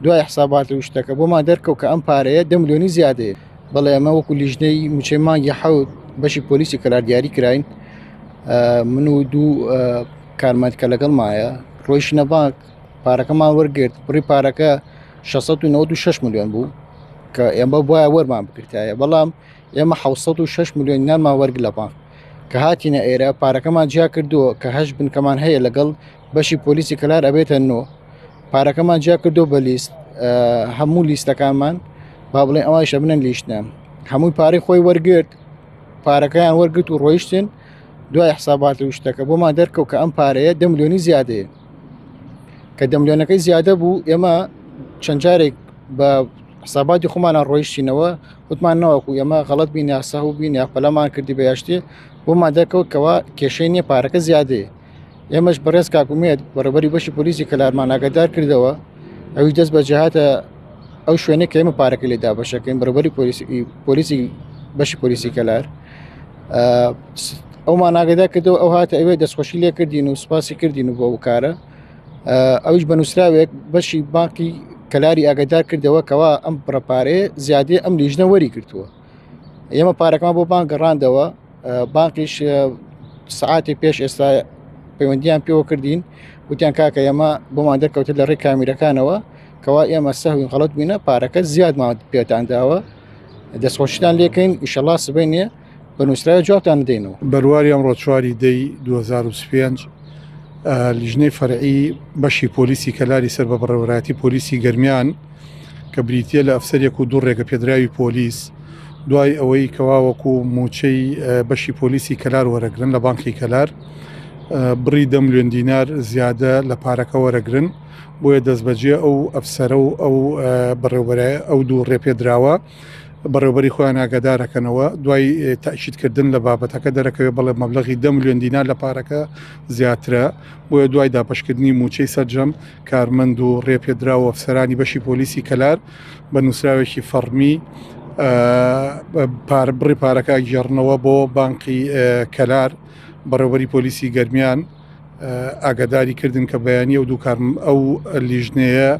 دوای حسابات و شتەکە بۆمان دەرکەوت کە ئەم پارەیە دە ملیۆنی زیادەیە. بەڵێ ئەمە وەکو لیژنەی موچەی مانگی حەوت بەشی پۆلیسی کەلار دیاری کراین من و دوو کارمەند کە لەگەڵمایە ڕۆیشتنە بانک پارەکەمان وەرگرت بڕی پارەکە 696 میلیۆن بوو کە ئێمە بواە وەرمان بگرتایە بەڵام ئێمە 606 میلیۆن نانمان وەرگ لە بانک کە هاتینە ئێرە پارەکەمان جیا کردووە کە هەش بنکەمان هەیە لەگەڵ بەشی پۆلیسی کەلار ئەبێتە نۆ پارەکەمان جیا کردو بە لیست هەموو لیستەکانمان با بڵێن ئەوانیش ئەبنە لیشتە هەمووی پارەی خۆی وەرگرت پارەکەیان وەرگرت و ڕۆیشتن دوای حسابات و شتەکە بۆمان دەرکەوت کە ئەم پارەیە دە ملیۆنی زیادەیە کە دە ملیۆنەکەی زیادە بوو ئێمە چەند جارێک بە حساباتی خۆمانە ڕۆیشتینەوە وتمان نەوەکو ئێمە غەڵت بین یا سەهو بین یا پەلەمان کردی بە یاشتێ بۆمان دەرکەوت کەوا کێشەی نییە پارەکە زیادەیە ئێمەش بەڕێز کاک ئومێد بەڕێوەبەری بەشی پۆلیسی کەلارمان ئاگادار کردەوە ئەویش دەست بە جهاتە ئەو شوێنە کە ئێمە پارەکە لێ دابەشەکەین بەڕێوەبەری پۆلیسی پۆلیسی بەشی پۆلیسی کەلار ئەومان ئاگادار کردەوە ئەو هاتە ئەوێ دەستخۆشی لێ کردین و سوپاسی کردین و بۆ ئەو کارە ئەویش بە نووسراوێک بەشی بانقی کەلاری ئاگادار کردەوە کەوا ئەم بڕەپارەیە زیادەیە ئەم لیژنە وەری گرتووە ئێمە پارەکەمان بۆ بانک گەڕاندەوە بانقیش سعاتی پێش ئێستا پەیوەندیان پێوە کردین وتیان کاکە ئێمە بۆمان دەرکەوتت لە ڕێی کامیرەکانەوە کەوا ئێمە سەهوین غەڵەت بووینە پارەکە زیادمان پێتان داوە دەستخۆشیتان لێکەین ئیشەڵا سبەینێ بە نووسراوە جوابتان بدەینەوە. بەرواری ئەمڕۆ چواری دەی 2025 لیژنەی فەرعی بەشی پۆلیسی کەلاری سەر بە بەڕێوەبەرایەتی پۆلیسی گەرمیان کە بریتییە لە ئەفسەرێک و دوو ڕێگەپێدراوی پۆلیس دوای ئەوەی کەوا وەکو موچەی بەشی پۆلیسی کەلار وەرەگرن لە بانقی کەلار بڕی دە ملیۆن دینار زیادە لە پارەکە وەرەگرن بۆیە دەستبەجێ ئەو ئەفسەرە و ئەو بەڕێوبەرە ئەو دوو ڕێپێدراوە بەڕێوبەری خۆیان ئاگادارەکەنەوە دوای تەئکیدکردن لە بابەتەکە دەرەکەوێت بەڵێ مەبلەغی دە ملیۆن دینار لە پارەکە زیاترە بۆیە دوای دابەشکردنی موچەی سەرجەم کارمەند و ڕێپێدراو و ئەفسەرانی بەشی پۆلیسی کەلار بە نووسراوێکی فەڕمی بڕی پارەکە گێڕنەوە بۆ بانقی کەلار بەڕێوبەری پۆلیسی گەرمیان ئاگاداری کردن کە بەیانی ئەو دوو کار ئەو لیژنەیە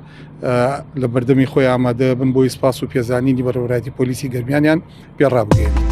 لە بەردەمی خۆی ئامادە بن بۆی سپاس و پێزانینی بەڕێوەبەرایەتی پۆلیسی گەرمیانیان پێ ڕابگەیەنن.